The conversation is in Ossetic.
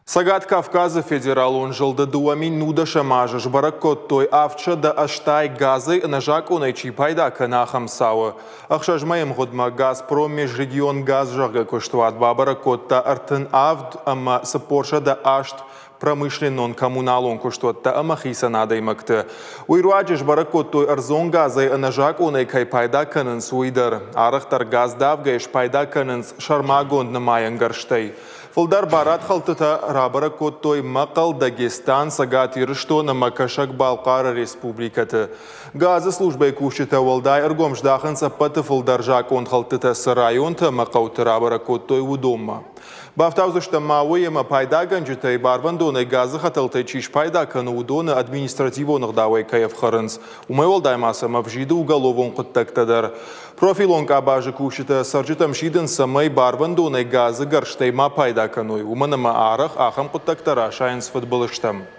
Цӕгат Кавказы федералон зылды 2019 азы сбӕрӕг кодтой 780 газӕй ӕнӕзакъонӕй чи пайда кӕны, ахӕм цауы. Ӕхсӕз мӕйы мгъуыдмӕ Газпром Межрегионгаз зӕгъгӕ куыстуат бабӕрӕг кодта 37 ӕмӕ 408 промышленнон коммуналон куыстуӕттӕ ӕмӕ хицӕн адӕймӕгты. Уый руаджы сбӕрӕг кодтой ӕрдзон газӕй ӕнӕзакъонӕй кӕй пайда кӕнынц, уый дӕр. Арӕхдӕр газ давгӕй спайда кӕнынц сӕрмагонд нымайӕнгӕрзтӕй. Фылдӕр барадхӕлдтытӕ рабӕрӕг кодтой Мӕхъӕл, Дагестан, Цӕгат Ирыстон ӕмӕ Кӕсӕг-Балхъары республикӕты. Газы службӕйы кусджытӕ уӕлдай ӕргом здахынц ӕппӕты фылдӕр закъонхӕлдтытӕ цы районты ӕмӕ хъӕуты рабӕрӕг кодтой, уыдонмӕ. Бафтаудзыстӕм ма уый, ӕмӕ пайдагӕнджытӕй барвӕндонӕй газы хӕтӕлтӕй чи спайда кӕны, уыдоны административон ӕгъдауӕй кӕй ӕфхӕрынц, Уымӕй уӕлдай ма сӕм ӕвзиды уголовон хъуыддӕгтӕ дӕр. Профилон къабазы кусджытӕ цӕрджытӕм сидынц, цӕмӕй барвӕндонӕй газы гӕрзтӕй ма пайда кӕной, уымӕн ӕмӕ арӕх ахӕм хъуыддӕгтӕ расайынц фыдбылызтӕм.